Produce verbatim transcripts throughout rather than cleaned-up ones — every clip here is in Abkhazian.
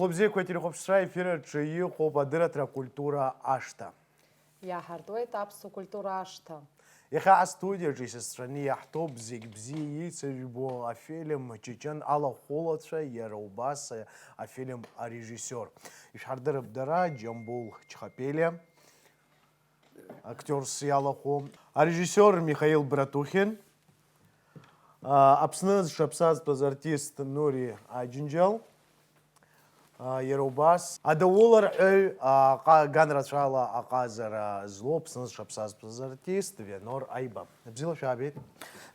Хәлыбзиақәа ателехәаԥшцәа, ефир аҿы иҟоуп адырраҭара Акультура ашҭа. Иаҳартуеит аԥсуа культура ашҭа. Иахьа астудиаҿы исасцәаны иаҳҭоуп зегь бзиа еицыжәбо афильм Ҷыҷын алахәылацәа, иара убас афильм арежиссиор. Ишәҳардырп дара, Џьамбул Чхапелиа, актиорс иалахәу, арежиссиор Михаил Братухин, а, Аԥсны зҽаԥсазтәыз артист Нури Аџьынџьал, а, иара убас адауларҳәаҩ, а, аҟа-, ганрацәала аҟазара злоу Аԥсны зҽаԥсазтәыз артист Вианор Аиба. Бзиала шәаабеит.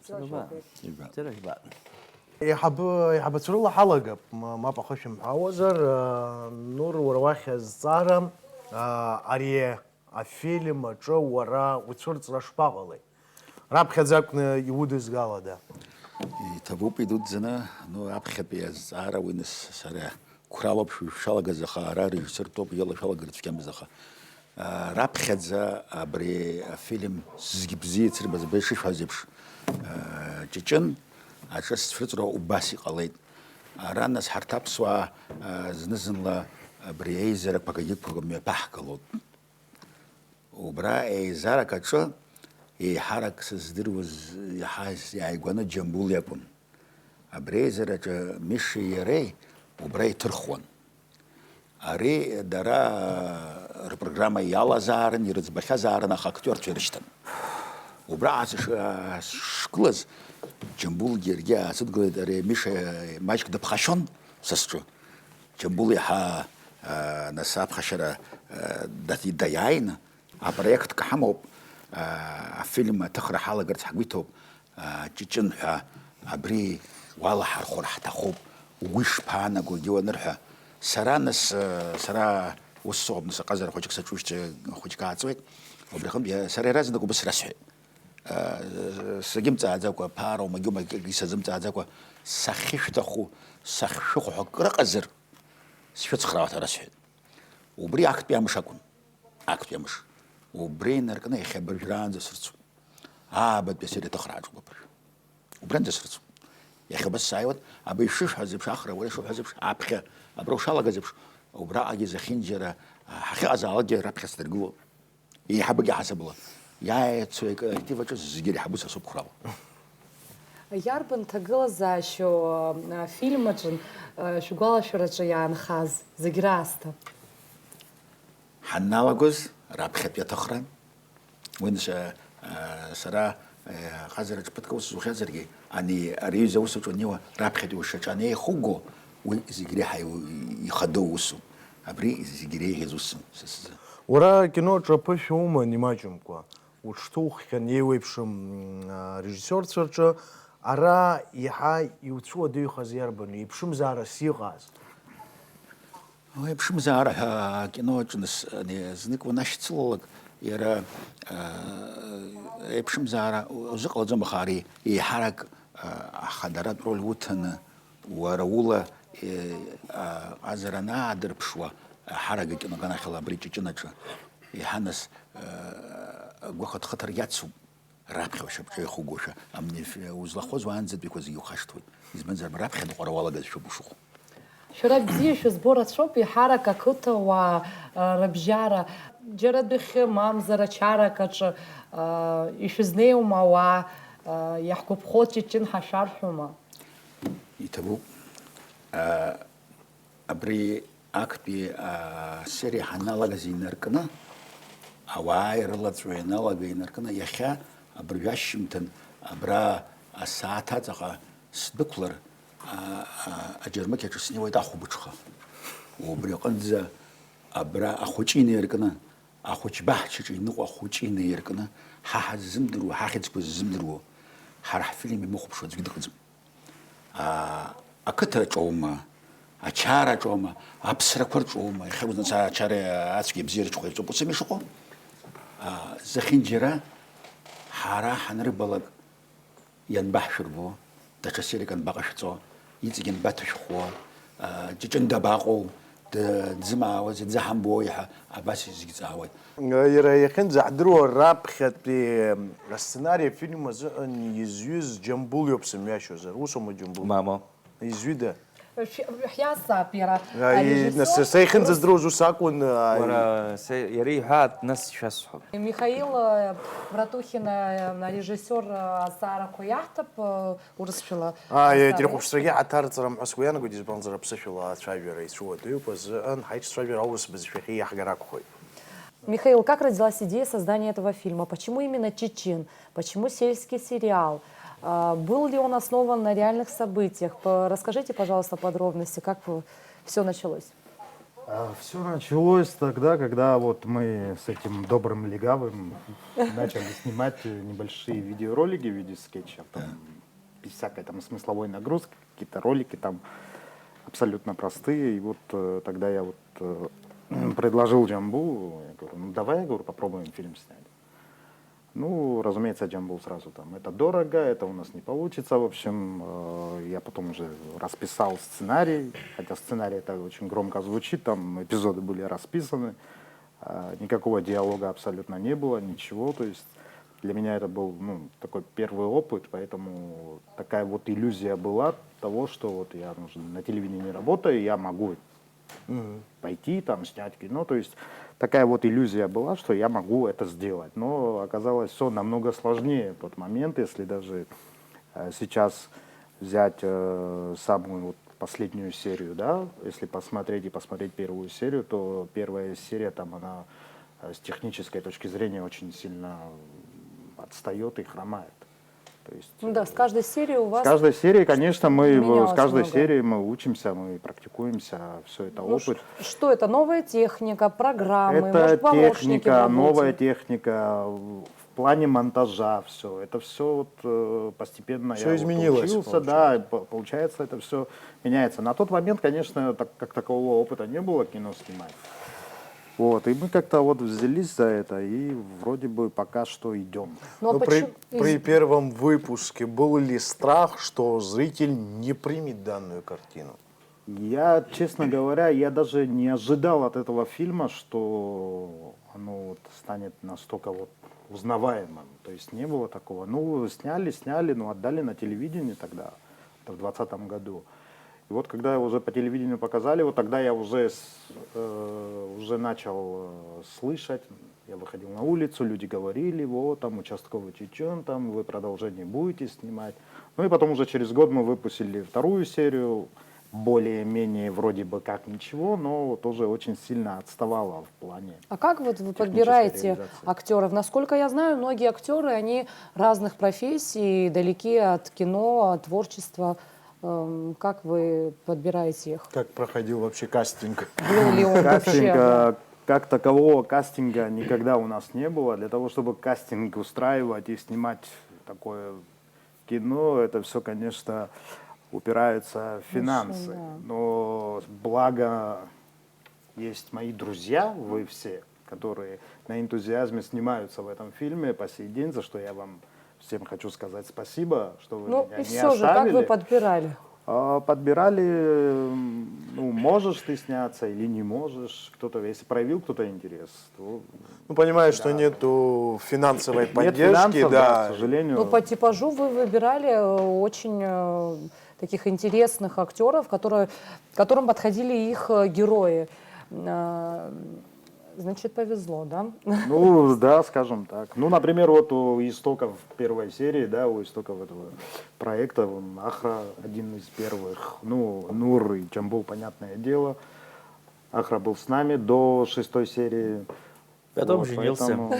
Бзиала шәаабеит. Ибаҭыр, ибаҭыр. Еиҳабы, еиҳабацәа рыла ҳалагап, м-, мап ахы шәымҳәауазар, а, Нур, уара уахь азҵаара, а, ари афильм аҿы уара уцәырҵра шԥаҟалеи? Раԥхьаӡа акәны иудызгалада? Иҭабуп идуӡӡаны, ну, аԥхьатәи азҵаара уи нас сара қәралоуп шәышәалагаз, аха ара режиссертәоуп, иалашәалагар цәгьамызт, аха, а, раԥхьаӡа абри афильм зегь бзиа ицырбаз, абри шышәҳәаз еиԥш, а, Ҷыҷын аҿы сцәырҵра убас иҟалеит. Ара нас ҳарҭ аԥсуаа, а, зны-зынла абри аизарақәа акагьы-қәак мҩаԥаҳгалоит. Убра еизарак аҿы еиҳарак сыздыруаз, иаҳа иааигәаны Џьамбул иакәын. Абри аизараҿы Мишеи иареи убра иҭырхуан. Ари дара рпрограмма иалазаарын, ирыӡбахьазаарын, аха актиорцәа ирышьҭан. Убраҟа сыш-, сышгылаз, Џьамбулгьы иаргьы аасыдгылеит, ари Миша маҷк дыԥхашьон са сҿы. Џьамбул иаҳа, а, нас аԥхашьара, а, дати-, даиааины, апроект кы ҳамоуп, а, афильм аҭыхра ҳалагарц ҳгәы иҭоуп, а, Ҷыҷын ҳәа, абри уалаҳархәыр ҳҭахуп, угәы ишԥаанаго, егьи уанырҳәа. Сара нас, а, сара ус сыҟоуп, нас аҟазара хәыҷык саҿушьҭ, хәыҷык ааҵуеит, убри аҟынтә иа-, сара иаразнак убыс расҳәеит. Сагьымҵааӡакәа, ԥаароума, гьумагьы сазымҵааӡакәа, сахьышәҭаху, сахьшәыхәо ҳәа акрыҟазар, сшәыцхраауеит ҳәа расҳәеит. Убри актәи амш акәын. Актәи амш. Убри инаркны иахьа абыржәраанӡа сырцуп. Аабатәи асериа аҭыхра аҿуп абыржә. Убранӡа сырцуп. Иахьа убас сааиуан, абри шышәҳәаз еиԥш, Ахра, уара ишуҳәаз еиԥш, аԥхьа, абра ушалагаз еиԥш, убраҟагьы зехьынџьара, ҳахьыҟазаалакгьы раԥхьа сдыргылон. Еиҳабыгьы ҳасабала. Иааицу аколлектив аҿы зегьы иреиҳабу са соуп, Хәрала. Иарбан ҭагылазаашьоу, а, фильм аҿы, а, шәгәалашәараҿы иаанхаз зегь раасҭа? Ҳанналагоз раԥхьатәи аҭыхра, уи нас, а, а, сара, а, аҟазараҿы ԥыҭк аус зухьазаргьы, ани ари аҩыза аус аҿы уаниуа раԥхьатәи ушьаҿа анеихуго, уи зегь реиҳа иу-, ихадоу усуп. Абри зегь иреиӷьыз усын са сзы. Уара акино аҿы аԥышәа уман имаҷымкәа, уҽҭуххьан еиуеиԥшым, м, а, режиссиорцәа рҿы. Ара иаҳа иуцәуадаҩхаз иарбану, еиԥшымзаарас иҟаз? Уи еиԥшымзаара ҳәа акино аҿы нас, ани, знык унашьцылалак, иара, а, еиԥшымзаара узыҟалаӡом, аха ари еиҳарак, а, ахадаратә роль уҭаны, уара ула, э, а, аҟазара анаадырԥшуа, ҳарак акиноганахьала абри Ҷыҷын аҿы, еиҳа нас, э, агәахыҭхыҭра иацуп, раԥхьа ушьапҿы иахугошәа, амни ф-, узлахәыз уаанӡатәиқәа зегьы ухашҭуеит, избанзар, раԥхьа ныҟәара уалагазшәоуп ушыҟоу. Шәара бзиа шәызбо рацәоуп, еиҳарак ақыҭауаа, а, рыбжьара, џьара адәахьы, мамзар ачарак аҿы, а, ишәызнеиуама ауаа, а, иаҳгәаԥхо Ҷыҷын ҳәа шәарҳәома? Иҭабуп. А, абри актәи, а, асериа ҳаналагаз инаркны, ауаа ирылаҵәо ианалага инаркны, иахьа абыржәы ашьжьымҭан абра асааҭ аҵаҟа сдәықәлар, а, а, аџьармыкьаҿы снеиуеит ахәылбыҽха. Убри аҟынӡа абра ахәыҷы инаиркны, ахәыҷ баҳчаҿы иныҟәо ахәыҷы инаиркны, ҳа ҳаззымдыруа, ҳахьӡқәа ззымдыруа, ҳара ҳфильм имыхәаԥшуа аӡәгьы дыҟаӡам. Аа, ақыҭаҿоума, ачараҿоума, аԥсрақәа рҿоума, иахьакәыз нас ачара ацәгьа абзиара ҽхәа ирҵоуп, ус ами ишыҟоу? Аа, зехьынџьара ҳара ҳанрыбалак, ианбаҳшәырбо, даҽа сериак анбаҟашәҵо, иҵегь анбаҭышәхуа, аа, Ҷыҷын дабаҟоу, д-, дзымаауазеи, дзаҳамбои ҳәа абас изегьы ҵаауеит. Иара иахьынӡаҳдыруа раԥхьатәи асценари афильм азыҳәан изҩыз Џьамбул иоуп сымҩашьозар, усоума, Џьамбул? Мамоу. Изҩыда? Шәи-, шәиазҵаап иара, Ааи, арежиссиор нас, сеихьынӡаз ус- дроуз ус акәын, ааи. Уара, се-, иара иҳәа, нас шәасҳәап. Михаил, э, Братухин, э, арежиссиор, э, азҵаарақәа иаҳҭап, э, урысшәала. Ааи, Азҵаара ателехәаԥшрагьы ҳаҭарҵара мҳәа сгәы иаанагоит, избанзар, аԥсышәала ацәажәара ицәуадаҩуп азыҳәан, ҳаиҿцәажәара аурыс бызшәахьы иаҳгар акәхоит. Михаил, как родилась идея создания этого фильма? Почему именно Чечен? Почему сельский сериал? А, был ли он основан на реальных событиях? П-, расскажите, пожалуйста, подробности, как все началось. Все началось тогда, когда вот мы с этим добрым легавым начали снимать небольшие видеоролики в виде скетчев, там, без всякой там смысловой нагрузки, какие-то ролики там абсолютно простые. И вот э, тогда я вот э, предложил Джамбу, я говорю, ну давай, я говорю, попробуем фильм снять. Ну, разумеется, Джамбул сразу там, это дорого, это у нас не получится. В общем, э, я потом уже расписал сценарий, хотя сценарий это очень громко звучит, там эпизоды были расписаны, э, никакого диалога абсолютно не было, ничего. То есть для меня это был ну, такой первый опыт, поэтому такая вот иллюзия была того, что вот я ну, на телевидении работаю, я могу пойти там снять кино. То есть такая вот иллюзия была, что я могу это сделать. Но оказалось все намного сложнее в тот момент, если даже э, сейчас взять э, самую вот последнюю серию, да, если посмотреть и посмотреть первую серию, то первая серия там она э, с технической точки зрения очень сильно отстает и хромает. То есть, Ну да, с каждой серией у вас... С каждой серией, конечно, мы менялось с каждой много. Серией мы учимся, мы практикуемся, все это Ну, опыт. ш- Что это? Новая техника, программы, Это может, помощники в техника, работе? Новая техника в плане монтажа, все. Это все вот э, постепенно Всё я изменилось, вот учился, да, и по- получается это все меняется. На тот момент, конечно, так, как такового опыта не было кино снимать. Вот, и мы как-то вот взялись за это, и вроде бы пока что идем. Ну, а Ну, при, почему- при из- первом выпуске был ли страх, что зритель не примет данную картину? Я, честно говоря, я даже не ожидал от этого фильма, что оно вот станет настолько вот узнаваемым. То есть не было такого. Ну, сняли, сняли, ну, отдали на телевидение тогда, это в двадцатом году. И вот когда уже по телевидению показали, вот тогда я уже, с- э, уже начал э, слышать, я выходил на улицу, люди говорили, вот там участковый Чечен, там вы продолжение будете снимать. Ну и потом уже через год мы выпустили вторую серию, более-менее вроде бы как ничего, но тоже очень сильно отставала в плане. А как вот вы технической подбираете реализации. Актеров? Насколько я знаю, многие актеры, они разных профессий, далеки от кино, от творчества. Эм, Как вы подбираете их? Как проходил вообще кастинг? Был ли он вообще? Кастинга, как такового кастинга никогда у нас не было. Для того, чтобы кастинг устраивать и снимать такое кино, это все, конечно, упирается в финансы. Да. Но благо есть мои друзья, вы все, которые на энтузиазме снимаются в этом фильме по сей день, за что я вам всем хочу сказать спасибо, что вы Ну меня и не все же, как оставили. Вы подбирали? А, Подбирали, м, ну, можешь ты сняться или не можешь, кто-то, если проявил кто-то интерес, то Ну, понимаю, что нету финансовой нет поддержки, финансов, да, да. к сожалению. Ну, по типажу вы выбирали э, очень э, таких интересных актеров, которые, которым подходили их э, герои. Э, Значит, повезло, да? Ну, да, скажем так. Ну, например, вот у истоков первой серии, да, у истоков этого проекта, он Ахра один из первых, ну, Нур и Джамбул, понятное дело. Ахра был с нами до шестой серии. Потом Вот, женился. Поэтому...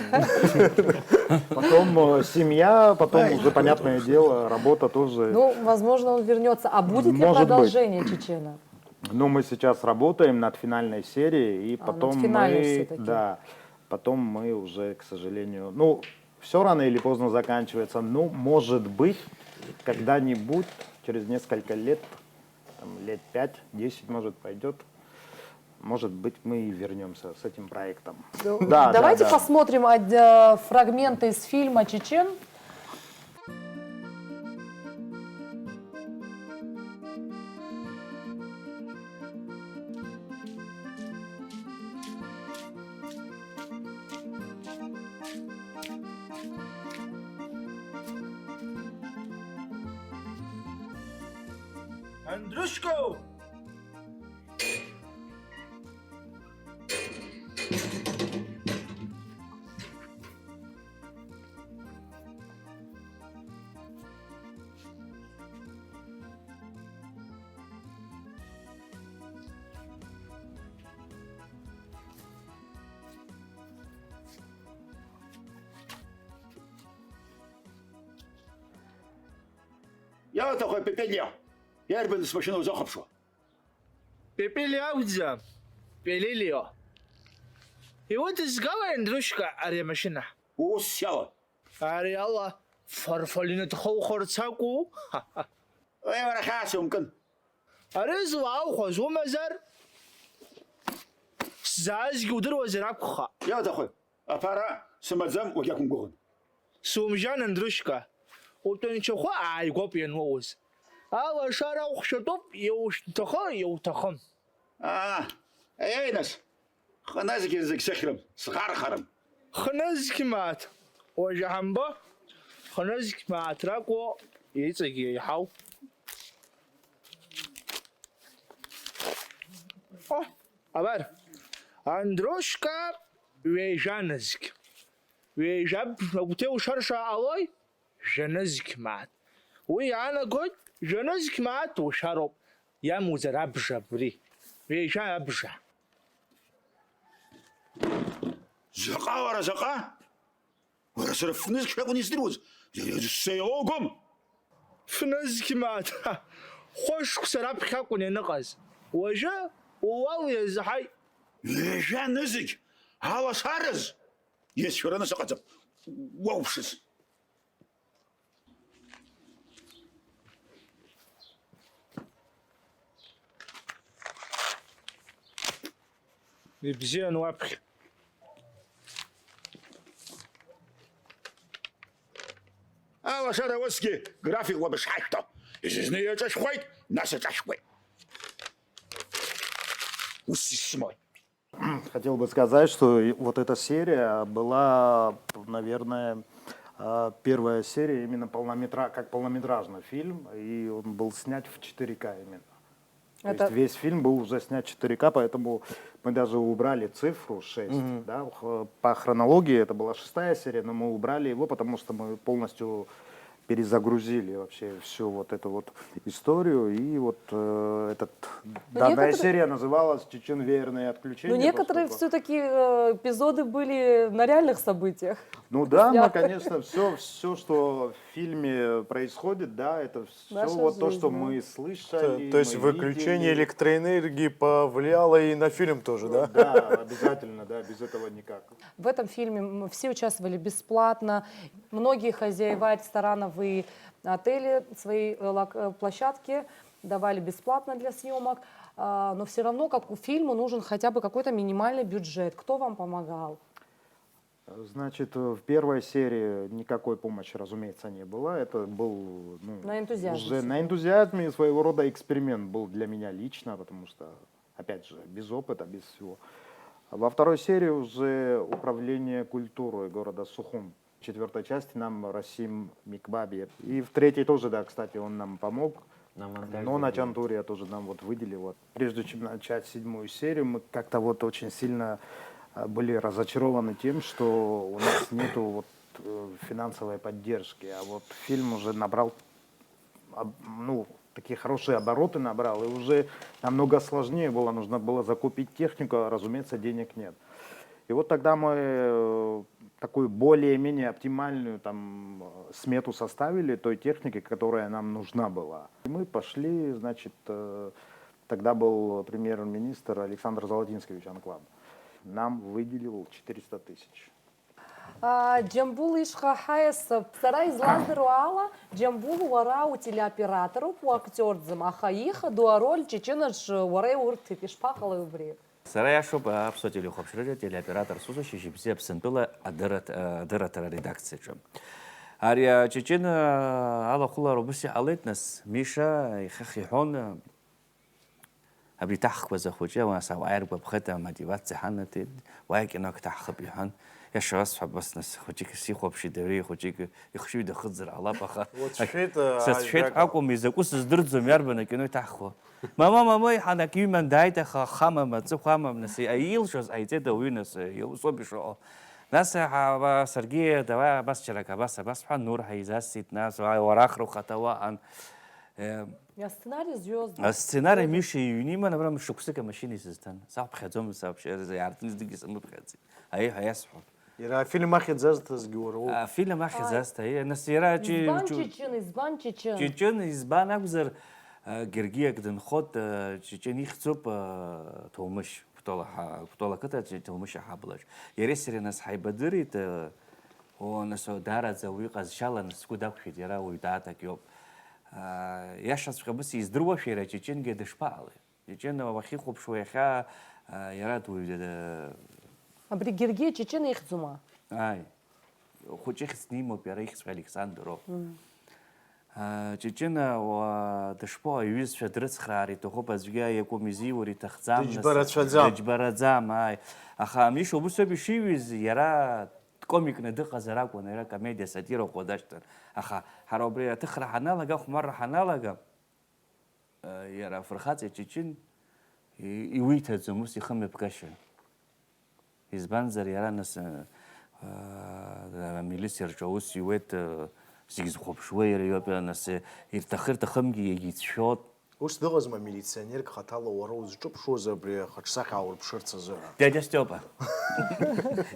Потом э, семья, потом уже, понятное дело, работа тоже. Ну, возможно, он вернется. А будет ли Может быть. Продолжение Чечена? Ну, мы сейчас работаем над финальной серией, и А, над потом финальной мы, всё-таки. Да, потом мы уже, к сожалению, ну, все рано или поздно заканчивается. Ну, может быть, когда-нибудь, через несколько лет, там, лет пять-десять, может, пойдет, может быть, мы и вернемся с этим проектом. Да, Давайте да, да. Посмотрим од- э, фрагменты из фильма «Чечен». Андрюшко! Иауҭаху, Пепелио? Иарбан смашьына узахәаԥшуа? Пепелио акәӡам, Пелелио. Иудызгалеи, Андрушка, ари амашьына? Ус иала. Ари ала Фарфалина дхоухарц акәу? Уи уара хьаас иумкын. Ари злаухәаз умазар? Сзаазгьы удыруазар акәхап. Иауҭаху? Аԥара сымаӡам, уагьақәымгәыӷын. Сумжьан, Андрушка. Утәанчахәы ааигәоуп иануоуз. Алашара ухәшәатәуп, иушәҭахы, иуҭахым. Аа, аиеи нас, хыназгьы зегь сыхьрым, сӷархарым. Хыназқь мааҭ, уажәы ҳамбо, хыназқь мааҭ ракәу иҵегь еиҳау? О, абар, Андрушка ҩажәа нызқь. Ҩажәа агәҭа иушарша ҟалои? Жәа нызқь мааҭ. Уи иаанагоит, жәа нызқь мааҭ ушәароуп, иамуӡар абжа абри. Ҩажәа абжа. Заҟа, уара, заҟа? Уара, сара фнызқь акәын издыруаз, сеилоугом. Фнызқь мааҭ, ҳа, хәышықәса раԥхьа акәын ианыҟаз. Уажәы ууал иазҳаит. Ҩажәа нызқь алашараз? Иацәшәараны сыҟаӡам. Уоуԥшыз. Ибзиан уаԥхьа. Алашара усгьы графикла бышҳашәҭо. Зны иаҿашәхоит, нас иаҿашәкуеит. Ус исымоит. Хотел бы сказать, что и- вот эта серия была, наверное, а, первая серия именно полнометра, как полнометражный фильм, и он был снят в четыре К именно. То Это- есть весь фильм был уже снят четыре К, поэтому мы даже убрали цифру шесть. Да? Х- По хронологии это была шестая серия, но мы убрали его, потому что мы полностью перезагрузили вообще всю вот эту вот историю. И вот э, этот, данная некоторые- серия называлась «Чечен веерное отключение». Но некоторые поскольку- все-таки э, эпизоды были на реальных событиях. Ну да, мы, снято. конечно, все, все, что в фильме происходит, да, это все Наша вот то, что жизнь, да. мы слышали. То есть мы выключение видели. Электроэнергии повлияло и на фильм тоже, да? Да, обязательно, да, без этого никак. В этом фильме м, все участвовали бесплатно. Многие хозяева ресторанов и отели свои э, лок- э, площадки давали бесплатно для съемок. А, Но все равно, как у фильма, нужен хотя бы какой-то минимальный бюджет. Кто вам помогал? Значит, в первой серии никакой помощи, разумеется, не было. Это был ну, На энтузиазме уже всё на было. Энтузиазме своего рода эксперимент был для меня лично, потому что, опять же, без опыта, без всего. Во второй серии уже управление культуры города Сухум. В четвертой части нам Расим Микбаби. И в третьей тоже, да, кстати, он нам помог. На монтаже Но на были. Чантуре тоже нам вот выделил. Вот. Прежде чем начать седьмую серию, мы как-то вот очень сильно э, были разочарованы тем, что у нас нету вот э, финансовой поддержки. А вот фильм уже набрал об- ну, такие хорошие обороты набрал, и уже намного сложнее было, нужно было закупить технику, а, разумеется, денег нет. И вот тогда мы э, такую более-менее оптимальную там э, смету составили той техники, которая нам нужна была. И мы пошли, значит, э, тогда был премьер-министр Александр Золотинскевич Анклаб. Нам выделил четыреста тысяч. А, Џьамбул ишҟа ҳаиасып. Сара излаздыруа ала, Џьамбул, уара утелеоператоруп, уактиорӡам, аха ихадоу ароль Чеченаҿ уара иурҭеит, ишԥаҟалеи убри? Сара иашоуп, аԥсуа телехәаԥшраҿы ателеоператор сусу шьыжьбзиа Аԥсынтәыла адырраҭ- адырраҭара аредакциаҿы. Ари ачечен алахәылара убыс иҟалеит, нас, Миша ихахь иҳәон, абри иҭаҳхуаз ахәыҷы, нас ауаа иргәаԥхеит, амотивациа ҳанаҭеит, уа акино ак ҭаҳхып иҳәан, иаша уасҳәап, ас нас хәыҷык сихәаԥшит, ари хәыҷык ихшыҩ дахыҵыр ҟалап, аха Уацәшәеит, сацәшәеит ажәак акәым, изакәу сыздырӡом, иарбан акино иҭаҳхуа. Мама, мама, иҳан ак иҩман дааит, аха ахамам, аҵыхәа амам, нас, илшоз ҟаиҵеит ауаҩы, нас, усоуп ишыҟоу. Нас, ҳа, саргьы, давай, абас џьарак, абас, абас ҳәа, Нур ҳаизасит, нас, уа, уара ахра ухаҭа уаҟан. Э, А сценарий звезд. Асценарий Миша иҩны иман, абра мшықәсык амашьына исызҭан. Сақәԥхьаӡомызт вообще, иаартны знык исымыԥхьаӡеит. Аиҳәа иасҳәон. Иара афильм ахьӡ азҭазгьы уара уоуп. Афильм ахьӡ Ааи. Азҭа, иа, нас иара Чи-, Избан Чи-, Чечен, избан Чечен? Чечен, избан акәзар, а, Гергиак дынхот, а, Чечен ихьӡуп, а, Ҭоумышь, Кәтол аҳа-, Кәтол ақыҭа Че-, Ҭоумышь аҳаблаҿ. Иареи сареи нас ҳаибадырит, а, о, нас, о, даараӡа уи ҟазшьала нас сгәы дақәшәеит, иара уаҩ даатак иоуп. А, иашаҵәҟьа абыс издыруашәа иара Чеченгьы дышԥаҟалеи? Ҷыҷына уахьихәаԥшуа иахьа, а, иара дуаҩ, а, Абри Гергиа Ҷыҷына ихьӡума? Ааи. Хәыҷы ихьӡ димоуп, иара ихьӡ Александр ауп. Мм. А, Ҷыҷына уа-, дышԥоу, иҩызцәа дрыцхраар иҭахуп, аӡәгьы иакәым изиур иҭахӡам, нас Дыџьбарацәаӡам. Дыџьбараӡам, ааи. Аха Миша убыс ауп ишиҩыз, иара дкомикны дыҟазар акәын, иара комедиа, сатира ӷәӷәа дашьҭан. Аха ҳара убри аҭыхра ҳаналага, ахәмарра ҳаналага, Иара афырхаҵа иҷыҷын, и-, иуиҭаӡом ус ихымҩаԥгашьа. Избанзар, иара нас, а, амилициа рҿы аус иуеит, а, зегь зхәаԥшуа иара иоуп, нас, ирҭахы-ирҭахымгьы иагьицәшәоит. Ус дыҟазма милиционерк хаҭала уара узҿыԥшуаз абри ахаҿсахьа ааурԥшырц азыҳәа? Дядя Степа.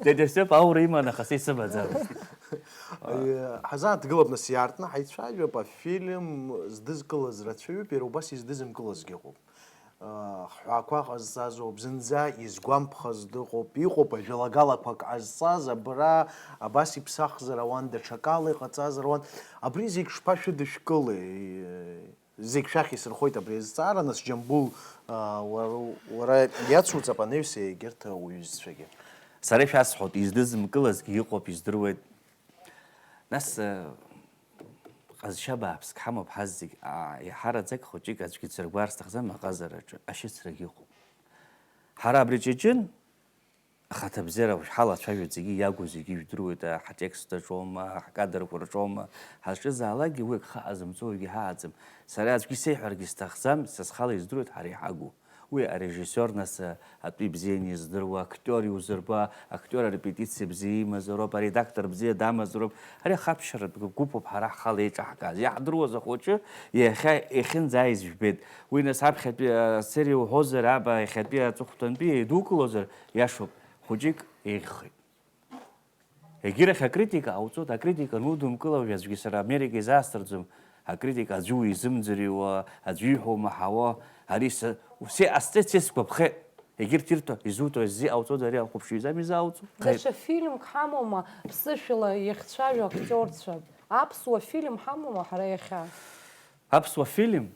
Дядя Степа аура иман, аха са исымаӡамызт. Ҳазааҭгылап, нас, иаартны ҳаицәажәап, афильм здызкылаз рацәаҩуп, иара убас издызымкылазгьы ыҟоуп. Ҳҳәаақәа ҟазҵаз ыҟоуп, зынӡа изгәамԥхаз дыҟоуп, иҟоуп ажәалагалақәак ҟазҵаз, абра абас иԥсахзар ауан, даҽакала иҟаҵазар ауан. Абри зегь шԥашәыдышәкылеи? Зегь шәахь исырхоит абри азҵаара, нас, Џьамбул, а, уара, уара иацуҵап анаҩс егьырҭ уҩызцәагьы. Сара ишәасҳәоит, издызымкылазгьы ыҟоуп, издыруеит. Нас, а, ҟазшьа бааԥск ҳамоуп ҳазегь, а, иаҳараӡак хәыҷык аӡәгьы дзыргәаар сҭахӡам аҟазараҿы, ашьыцрагьы ыҟоуп. Ҳара абри Ҷыҷын, Ахаҭабзиара ҳалацәажәоит, зегьы иагу зегьы ижәдыруеит, ҳатекст аҿоума, ҳкадрқәа рҿоума, ҳазҿызаалакгьы уи агха ҟазымҵо акгьы ҳааӡам. Сара аӡәгьы исеиҳәаргьы сҭахӡам, са схала издыруеит ҳара иҳагу. Уи арежиссиор нас атәы ибзианы издыруа, актиор иузырба, актиор арепетициа бзиа имазароуп, аредактор бзиа дамазароуп. Ари ахаԥшьаратә гәыԥуп ҳара ҳхала еиҿаҳкааз. Иаҳдыруаз ахәыҷы иахьа иахьынӡааиз жәбеит. Уи нас аԥхьатәи асериа уҳәозар, аба иахьатәи аҵыхәтәантәи еидукылозар, Иашоуп, хәыҷык еиӷьхеит. Егьирахь акритика ҟауҵоит, акритика нудымкыло, уажә аӡәгьы сара Америка изаасҭарӡом, акритика аӡәы уизымӡырҩуа, аӡәы ииҳәо умаҳауа, ари са, все ҟасҵеит, все сгәаԥхеит. Егьырҭ ирҭо, изуҭо, изы иҟауҵода, ари ахәаԥшыҩ изами изаауҵо? Даҽа фильмк ҳамоума, ԥсышәала иахьцәажәо актиорцәа? Аԥсуа фильм ҳамоума ҳара иахьа? Аԥсуа фильм?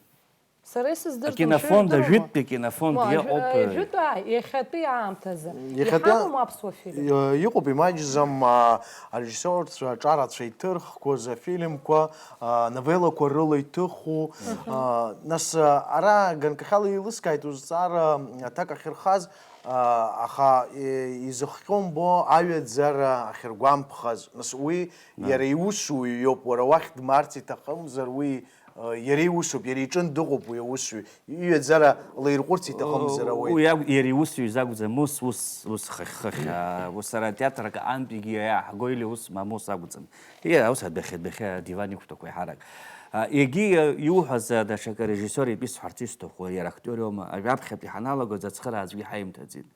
Сара исыздырӡом, акинофонд, шәа ижәдыруама? Ажәытәтәи акинофонд Ма, иҟоуп, ажә-, э, ажәытәтәи, а, иахьатәи аамҭазы. Иахьатәи Иҳамоума аԥсуа фильм? Иа-, иҟоуп, имаҷӡам, а, арежиссиорцәа, аҿарацәа иҭырхқәоз афильмқәа, а, новеллақәа рыла иҭыху, Мгм. А, нас, а, ара ганкахьала еилыскааит узҵаара аҭак ахьырхаз, а, аха, э, изыхҟьо мбо аҩаӡара ахьыргәамԥхаз. Нас уи Аи. Иара иусуҩ иоуп, уара уахь дмаарц иҭахымзар уи Иара иусуп, иара иҿын дыҟоуп уи аусзуҩ, иҩаӡара лаирҟәырц иҭахымзар ауеит. Уи акә-, иара иусзуҩ изакәӡам, ус, ус, ус хыхь-хыхь, аа, ус сара атеатр аҟынтәигьы иааҳго или ус, мамоу, ус акәӡам. Иара ус адәахьы, адәахьы адиван иқәтәақәа иҳарак. А, егьи, а, иуҳәаз, а, даҽакы арежиссиор итәы исҳәарц исҭаху, иара актиор иоума, аԥхьатәи ҳаналагоз ацхыраара аӡәгьы ҳаимҭаӡеит.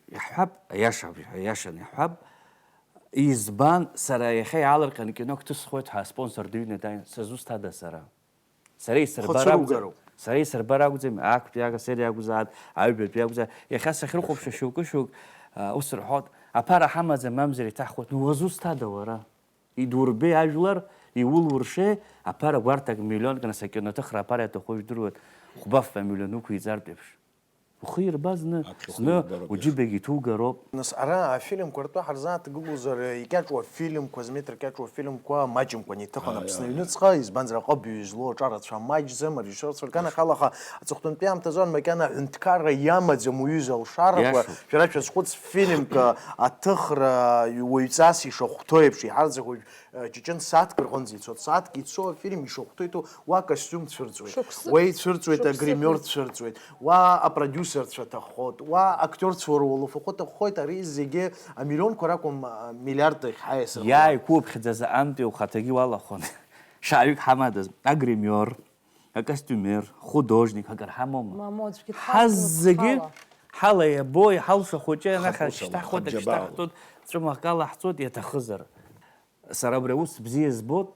Иаҳҳәап, аиаша, аиашаны иаҳҳәап, избан, сара иахьа иаалырҟьаны кинок ҭысхуеит ҳәа аспонсор дыҩны дааин, сызусҭада сара? Сара исырбар акәӡам, Хәацәыругароуп. Сара исырбар акәӡам, актәи ага-, сери акәзааит, аҩбатәи акәзааит. Иахьа сахьрыхәаԥшуа шьоукы-шьоук, а, ус рҳәоит, аԥара ҳамаӡам, мамзар иҭаҳхуеит. Ну, уазусҭада уара? Идурбеи ажәлар, иулуршеи, аԥара гәарҭак миллионк, нас акиноҭыхра аԥара иаҭаху жәдыруеит, хәба-фба миллион уқәиҵартә еиԥш. Ухы ирба зны, Аԥхьахәы зны ирбароуп, уџьыбагьы иҭугароуп. Нас ара афильмқәа ртәы ҳарзааҭгылозар, икьаҿу афильмқәа, зметр кьаҿу афильмқәа маҷымкәа иҭыхын Аиаи. Аԥсны аҩныҵҟа, избанзар, аҟыбаҩ излоу аҿарацәа маҷӡам, арежиссиорцәа рганахьала, аха аҵыхәтәантәи аамҭазы макьана аҳәынҭқарра иамаӡам уҩыза алшарақәа, Иашоуп. Шәара шәазхәыц, фильмк аҭыхра уаҩҵас ишахәҭоу еиԥш, иҳарӡахоит. Ҷыҷын сааҭк рҟынӡа ицоит, сааҭк ицо афильм ишахәҭоу иҭоу, уа акостиум цәырҵуеит, Шықәсык, уа ицәырҵуеит, шықәсык. Агримиор цәырҵуеит, уа апродиусерцәа ҭаххоит, уа актиорцәа уара улафахәы ҭаххоит, ари зегьы амиллионқәа ракәым, а, миллиардк ҳаиасырхәуеит. Иааиқәуԥхьаӡа заҟантәи ухаҭагьы уалахәын. Шааҩык ҳамадаз, агримиор, акостиумер, художник, акыр ҳамоума? Мамоу, аӡәгьы дҳаҵгылом. Ҳаззегьы ҳхала. Ҳала иабо, иҳалшо ахәыҷы, анахь Хатәы шьҭаҳхуеит, шала, ак шьҭаҳхуеит. Ҵәымӷк алаҳҵоит, иаҭахызар. Сара абри аус бзиа збоит,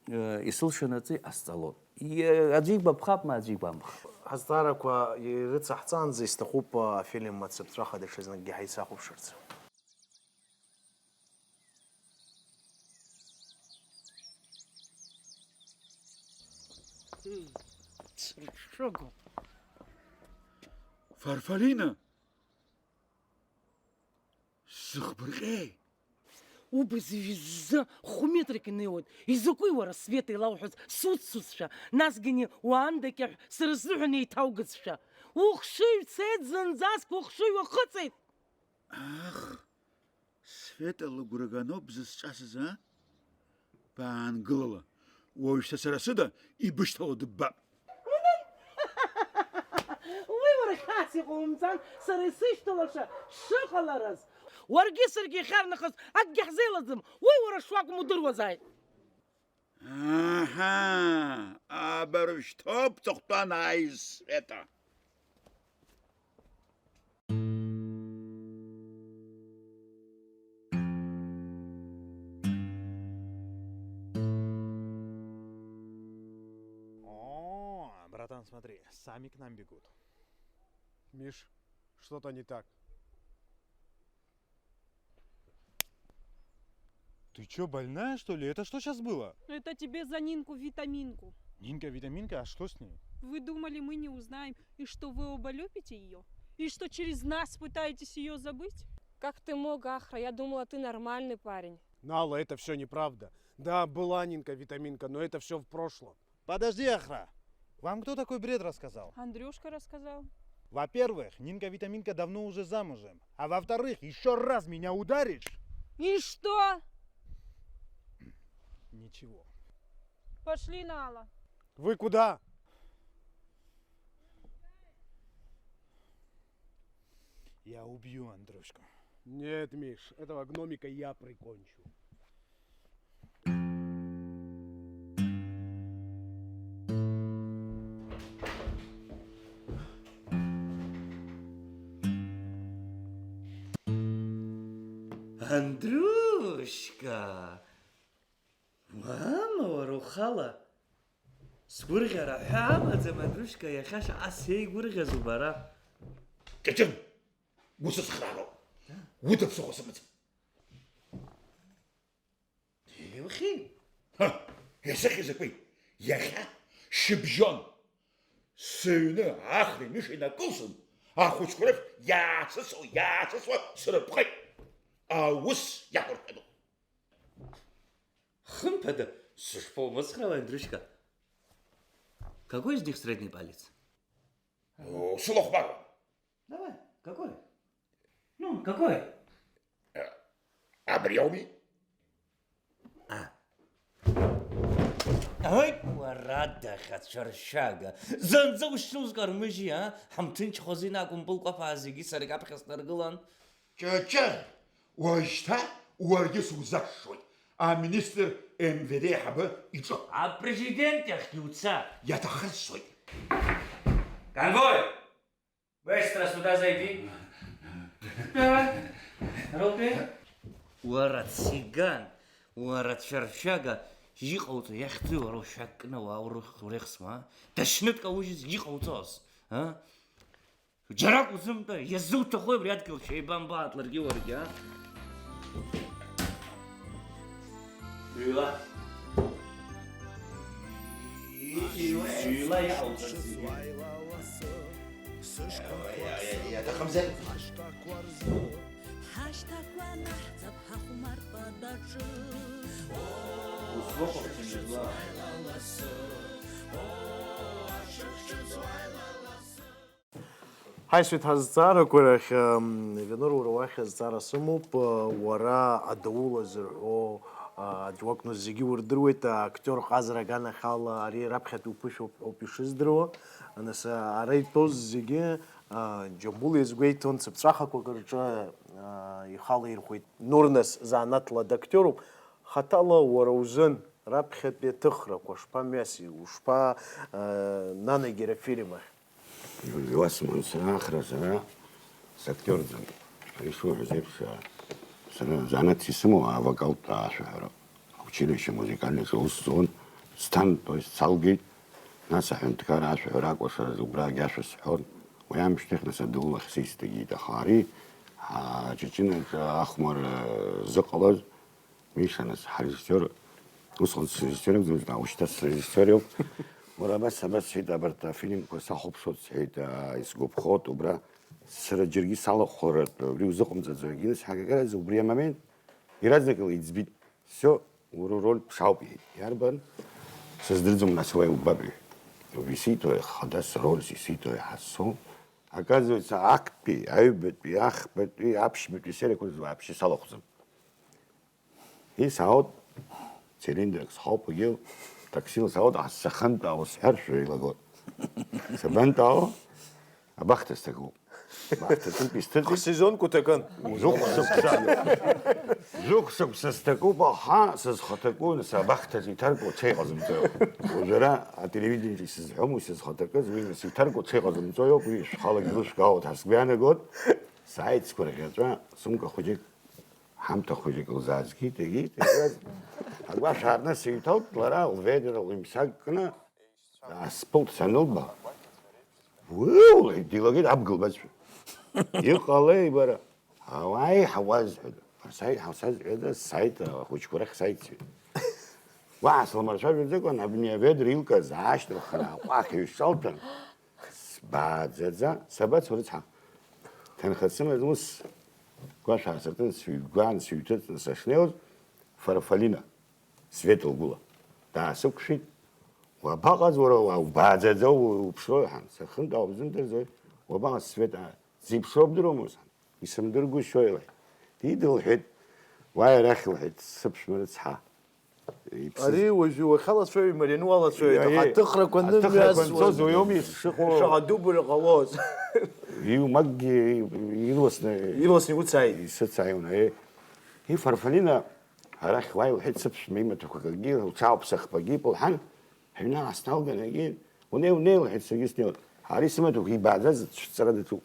э, исылшанаҵы иҟасҵалоит. Иа-, аӡәы игәаԥхап, ма аӡәы игәамԥхап. Азҵаарақәа ирыцаҳҵаанӡа исҭахуп, э, афильм ацыԥҵәаха даҽазныкгьы ҳаицахәаԥшырц. Сырҽҽыгоуп. Фарфалина! Сзыхбырҟьеи? Убз ҩыззы хә-метрак инеиуеит. Изакәи уара, Света, илауҳәаз суццузшәа, насгьы ани уаанда кьаҳә сара сзыҳәан еиҭаугазшәа? Ухшыҩ цеит зынӡаск, ухшыҩ уахыҵит! Ах, Света лыгәра ганоуп бзысҿасыз, а? Баангылала, уажәшьҭа сара сыда ибышьҭало дыббап. Уи уара хьаас иҟоумҵан, сара исышьҭалаша шыҟаларыз. Уаргьы саргьы иахьарнахыс акгьы ҳзеилаӡам, уи уара шуакәым удыруазааит. Аҳа, абыржәшьҭоуп ҵыхәтәан ааиз, Света. О, братан, смотри, сами к нам бегут. Миш, что-то не так. Ты чё, больная, что ли? Это что щас было? Это тебе за Нинку-витаминку. Нинка-витаминка? А что с ней? Вы думали, мы не узнаем, и что вы оба любите её? И что через нас пытаетесь её забыть? Как ты мог, Ахра? Я думала, ты нормальный парень. Нала, это всё неправда. Да, была Нинка-витаминка, но это всё в прошлом. Подожди, Ахра. Вам кто такой бред рассказал? Андрюшка рассказал. Во-первых, Нинка-витаминка давно уже замужем. А во-вторых, ещё раз меня ударишь. И что? Ничего. Пошли, Нала. Вы куда? Я убью Андрюшку. Нет, Миш, этого гномика я прикончу. Андрюшка! Мама, уара ухала! Сгәырӷьара ҳәа амаӡам, Андрюшка, иахьа шаҟа сеигәырӷьаз убара! Ҷыҷын! Гәы сыцхраароуп. Уда ԥсыхәа сымаӡам. Еилхьеит. Ҳы, иахьа закәи? Иахьа шьыбжьон. Сыҩны Ахреи Мишеи инакылсын, ахәыҷқәа рахь иаасысуа, иаасысуа срыпҟеит. Аус иақәыршәатәуп. Хымԥада, сышԥоумыцхраауеи, Андрюшка? Какой из них средний палец? О, сылахәмаруан. Давай, какой? Ну, какой? Э, абри ауми? А. Ҳаит, уара, дахьацәыршәага! Зынӡа ушьцылзкармыжьи, а? Ҳамҭынчхози, накәымпылкәаԥаа зегьы сара аԥхьа снаргылан. Ҷыҷын, уажәшьҭа уаргьы сузаԥшуеит, аминистр М В Д аиҳабы иҿы. Апрезидент иахьгьы уца. Иаҭахысуеит. Конвой! Быстро сюда зайди. Давай. Руки. Уара циган, уара цәыршәага, иҟауҵо иахьӡи уара ушәак кны уаа урых-, урехсма, а? Дашьны дкаужьыз иҟауҵоз, а? Џьарак узымтәа, иазуҭаху абри адгьыл шәеибамбааит ларгьы уаргьы, а? Ҩла. Ҩла иҟауҵарц зегьы. Иа-, иа-, иа-, иаҭахымзар. Ҳашьҭақәа наҳҵап ҳахәмарт даҿы. Узлоуҳәо ҳцәажәаӡуа. Ҳаисуеит ҳазҵаарақәа рахь, м, Венур, уара уахь азҵаара сымоуп. Уара адаул азырҳәо, а, аӡә уакәны зегьы урдыруеит, актиор ҟазара аганахьала ари раԥхьатәи уԥышәоуп ҳәоуп ишыздыруа. Нас, а, ара итәоу зегьы, а, Џьамбул иазгәеиҭон, цыԥҵәахақәак рҿы, а, ихала ирхәеит. Нур нас заанаҭла дактиоруп. Хаҭала уара узын раԥхьатәи аҭыхрақәа шԥамҩаси, ушԥа, а, нанагеи афильм ахь? Иуасман, сара Ахра, сара сактиорӡам. Ари шуҳәаз еиԥш, а, Сара занааҭс исымоу авокалтә ашәаҳәара, аучилище музыкальный аҿы аус зуан, сцан, то есть салгеит, нас аҳәынҭқар ашәаҳәара акәашаразы убрагь ашәа сҳәон, уи аамышьҭахь нас адулахь сисҭагьеит, аха ари ҳаҷыҷынаҿы ахәмарра зыҟалаз, Миша нас ҳарежиссиор, усҟан срежиссиор акәӡамызт, ушьҭа срежиссиор иоуп. Уара абас, абас, сҳәеит, абарҭ афильмқәа сахәаԥшуеит, сҳәеит, аа, исгәаԥхоит, убра сара џьаргьы салахәхаратә, убри узыҟамҵаӡо, егьи нас ҳагагаразы убри амомент иаразнакала иӡбит. Всё, уара уроль ԥшаауп, иҳәеит. Иарбан? Сыздырӡом, нас уа иубап, иҳәеит. Убри исиҭои, хадас рольс исиҭои, ҳасо. Оказывается, актәи, аҩбатәи, ахԥатәи, аԥшьбатәи сериақәа рзы вообще салахәӡам. Исаауеит, цилиндрак схоуп, егьи таксила саауеит, аха сахантәаауа сҳәаршәа еилагоит. Сабантәаауа? Абахҭа сҭакуп. Абахҭа ҭыԥ исҭыҵит. Хсезонк уҭакын. Жәохә шықәса. Жәохә шықәса сҭакуп, аха сызхаҭаку, нас абахҭаҿы иҭаркуа ҽеи ҟазымҵои. Уажәы ара ателевидениеҿы исызҳәом уи сызхаҭакыз, уи нас иҭаркуа ҽеи ҟазымҵои ауп, уи шәхалагь лышәкаауеит ҳәа сгәы иаанагоит. Сааит сгәырӷьаҵәа, сумка хәыҷык. Ҳамҭа хәыҷык лзаазгеит, егьит, егьит. Агәашә аарны сыҩҭалт, лара лведра лымсак кны даасԥылт санылба. Ууу, лҳәеит, дилагеит абга лбазшәа. Иҟалеи, бара? Ауааи, ҳауаз, ҳәа. Сааит, ҳауаз, ҳәа, сааит, ахәыҷқәа рахь сааит, сҳәеит. Уаҳа слымацәажәаӡакәан, абни аведра илкыз аашьҭылхын, аҟәах ҩышалҭан. Сбааӡаӡа, сабацо, рыцҳа? Ҭынха сымаз ус, гәашә аасыртын, сҩгәаан, сыҩҭыҵны сышнеиуаз, Фарфалина, Света лгәыла, даасықәшәеит. Уабаҟаз уара, уа-, убааӡаӡа у-, уԥшроу, ҳәан, сахынтә ааузымдырӡои? Уабаҟаз, Света, дзеиԥшроу бдыруама ус? Исымдыргәышьои, лҳәеит. Дидылҳәеит, уааи арахь, лҳәеит, сыԥшәма рыцҳа. Иԥсы Ари уажәы уахьалацәажәо имарианы уалацәажәоит, Иа, аха иа. Аҭыхрақәа Аҭыхрақәа нымҩасуаз. Нҵәозу иоуми, сшыҟоу. Шаҟа дубар ҟалоз. Иумакгьы ирласны Ирласны игәы цааит. Исыцааиуан, аиеи. И Фарфалина арахь уааи лҳәеит, сыԥшәма имаҭәақәа акгьы, лҽааԥсахпагьы лҳәан, ҳҩны аасҭалган, егьи, унеи, унеи, лҳәеит, саргьы снеиуан. Ари сымаҭәақәа ибааӡаз ҽҵара даҿуп.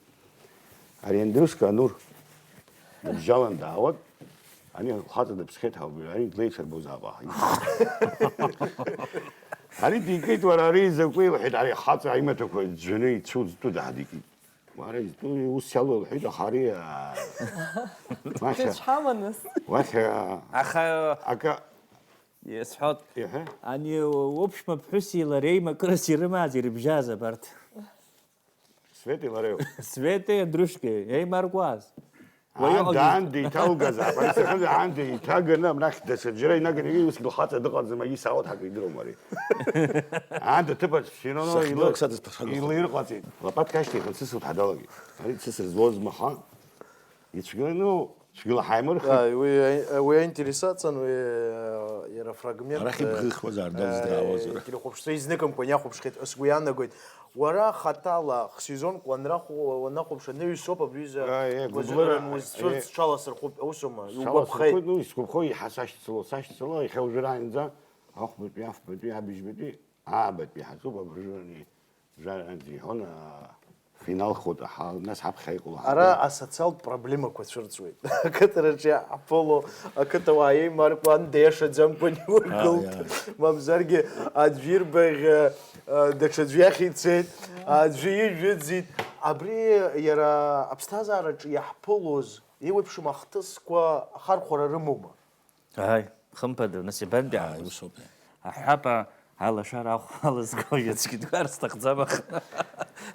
Ари Андрушка Анур. Ныбжьалан даауан. Ани лхаҵа дыԥсхьеит ҳәа, ари длеиҽырбозаап, аха. Ари дикит, уара, ари закәи, лҳәеит, ари ахаҵа имаҭәақәа ӡәӡәаны ицәу зтәу даадикит. Уара изтәу ус иалоу, лҳәеит, аха ари, аа, Маша, Дызҳаманыз. Маша, Аха акы, Исҳәот, иҳәа? Ани уԥшәма ԥҳәыси лареи макырас ирымаз, ирыбжьаз абарҭ. Светеи лареи. Светеи Андрушкеи еимаркуаз. Уаҩы Аан, ҟалеит. Даан деиҭалгазаап. Ари сахьынӡа аан деиҭаганы, абнахь даҽаџьара инаганы, ус лхаҵа дыҟаӡам, аиса аоҭ ҳәа акы идыруам ари. Аан дҭыԥаҿ, все равно Сахьнеилак илы-, саҵас ԥхьаҟа. Илаирҟаҵеит. Лопаҭк ашьҭихын, сысуҭ ҳадалагеит. Ари дсысыр злоз маха. Ицәгьаны, цәгьала ҳаимырхит. Ааи, уи, уи аинтерес аҵан, уи, э, иара афрагмент, Арахь э, ибӷыхуазар, э, дауз драауазар. Телехәаԥшцәа изныкымкәан иахәаԥшхьеит, сгәы иаанагоит. Уара хаҭала хсезонк уанрахә-, уанахәаԥш, анаҩс ауп абри аҩыза Ааи, ааи, гәазыҳәаран гәыблыра, узцәырҵ ааи. Ҽаласырхәып, аусума? Иугәаԥхеит. Саласырхәит, ну, исгәаԥхо, иҳа-, сашьцыло, сашьцыло, иахьа уажәраанӡа, ахәбатәи, афбатәи, абыжьбатәи, аабатәи ҳаҿуп, абыржәы ани-, Жәаҩа иҳәон, аа, финал хәыҭа ҳа-, нас ҳаԥхьа иҟало Ара ҳаабеит. Асоциалтә проблемақәа цәырҵуеит. Ақыҭараҿы иаҳԥыло, ақыҭауаа еимаркуа, анда иашаӡамкәан иургылт, Ааи, ааи. Мамзаргьы аӡәы ирбаӷь, а, даҽаӡә иахь ицеит, аӡәы ижәыӡит. Абри иара аԥсҭазаараҿы иаҳԥылоз, еиуеиԥшым ахҭысқәа ахархәара рымоума? Ааи, хымԥада, нас иабантәи Ааи, аамҭаз? Усоуп, иа. Аҳәапа алашара ахә алызго ҩаӡәгьы дгар сҭахӡам, аха.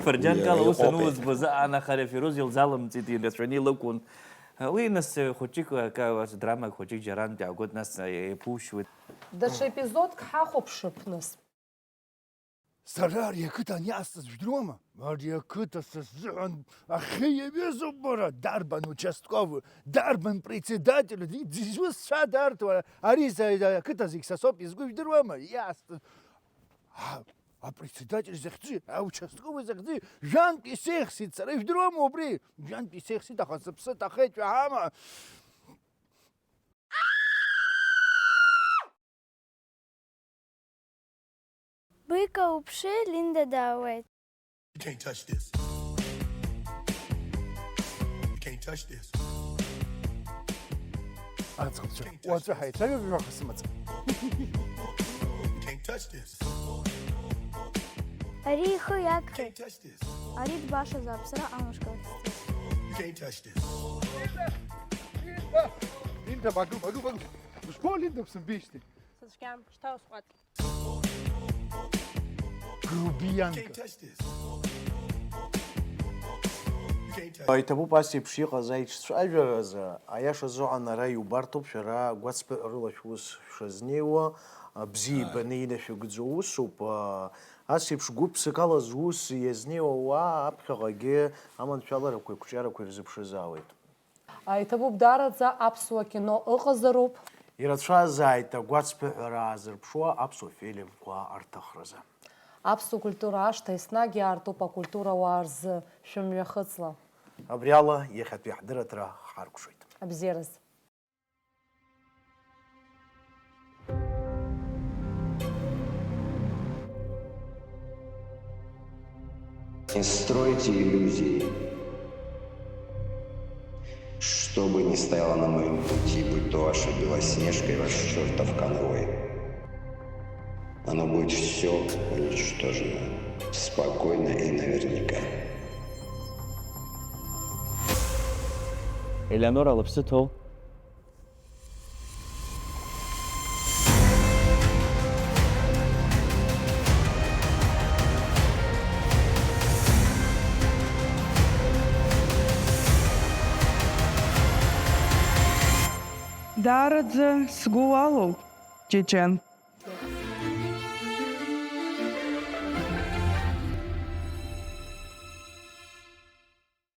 Фырџьанк Иара ала ус иҟоуп, иа. Анузбоз аан, аха Фируз илзалымҵит, ирацәаны илықәын. Уи, нас, хәыҷык, акы, ас, драма хәыҷык џьарантә иаагоит, нас, еиԥушьуеит. Даҽа епизодк ҳахәаԥшып, нас. Сара ари ақыҭан иаасҵаз жәдыруама? Ари ақыҭа са сзыҳәан ахьы иаҩызоуп, бара, дарбан участковы, дарбан председатель, ди-, ди-, зусҭцәада арҭ, уара, ари са, ақыҭа зегь са соуп изгәы жәдыруама? Иаасҵаз. А, апредседатель захьӡи, аучастковый захьӡи, жәантә исеихсит, сара ижәдыруама убри? Жәантә исеихсит, аха сыԥсы ҭахеит, шәаҳама? Бика уԥшы, Линда даауеит. You can't touch this. You can't touch this. Аӡӷабцәа, уаҵәы ҳаицәажәап, жәаха сымаӡам. Ари ихы иагхеит. Ари дбашазаап, сара амышкарҭа сҭоуп. Линда, багу, багу, багу. Ушԥоу, Линда, усымбеижьҭеи? Сыцәгьам, шьҭа усҟәаҵ. Грубианка. Иҭабуп ас еиԥш иҟаз аиҿцәажәаразы, аиаша азыҳәан ара иубарҭоуп, шәара гәацԥыҳәарыла шәус шәшазнеиуа, бзиа ибаны инашәыгӡо усуп. Ас еиԥш гәыԥсык ала зус иазнеиуа ауаа аԥхьаҟагьы аманшәаларақәеи ақәҿиарақәеи рзыԥшызаауеит. Иҭабуп даараӡа, аԥсуа кино ыҟазароуп. Ирацәазааит агәацԥыҳәара аазырԥшуа аԥсуа фильмқәа рҭыхразы. Аԥсуа культура ашҭа еснагь иаартуп акультурауаа рзы, шәымҩахыҵла. Абри ала иахьатәи ҳдырраҭара ҳаркәшоит. Абзиараз. Не стройте иллюзий. Что бы ни стояло на моем пути, будь то ваша Белоснежка и ваш чертов конвой, оно будет все уничтожено. Спокойно и наверняка. Элеонора лыԥсы ҭоу? Даараӡа сгәы уалоуп, Ҷеҷен.